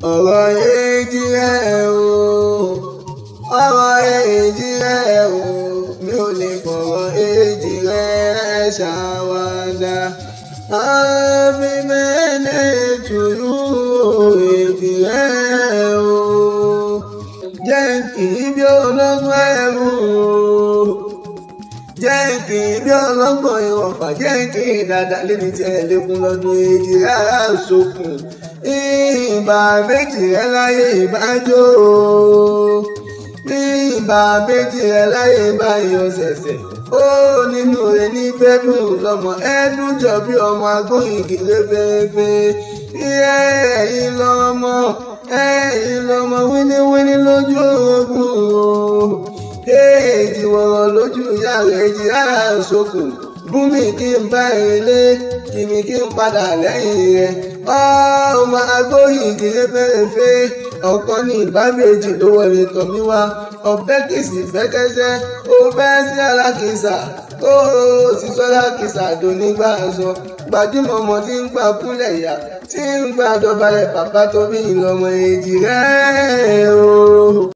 Ọ̀rọ̀ èjì rẹ̀ o, ọ̀rọ̀ èjì rẹ̀ o, mi ò lè fọ̀rọ̀ èjì rẹ̀ ṣàwàdà. Happy birthday to you, èjì rẹ̀ o. Jẹ́ kí bí ológun ẹrú o, jẹ́ kí bí ọlọ́gbọ̀n ìwọ̀fà, jẹ́ kí dàda lébi tí ẹ lékún lọ́dún èjì rárá sókun. Ìbà méjì rẹ láyé ìbájọ́ o, ìbà méjì rẹ láyé ìbáyọ̀ ṣẹ̀ṣẹ̀. Ó nínú rẹ ní bẹ́dùn lọ́mọ ẹ̀dùn jọ bí ọmọ agbóhìngì rẹ́fẹ́rẹ́fẹ́. Ẹ̀yin lọ́mọ, ẹ̀yin lọ́mọ wíníwíní lójú ogun o, èjì wọ̀rọ̀ lójú ìyá rẹ̀ èjì rárá sókun. Bùnmi kí n bá relé, kìmí kí n padà lẹ́yìn rẹ̀. Ọmọ agbóhìngì rẹ́fẹ́rẹ́fẹ́, ọ̀kan ní ìbámẹ́jì ló wọlé tọ̀ mí wá. Ọ̀bẹ kìsì fẹ́kẹ́sẹ́, ó fẹ́ sí alákìsà, ó sì sọ alákìsà dònígbà sọ. Gbajúmọ̀ ọmọ tí ń gbà kúnlẹ̀ yá, tí ń gbà dọ̀bálẹ̀ bàbá tó bí ìlọmọ èjì rẹ̀ o.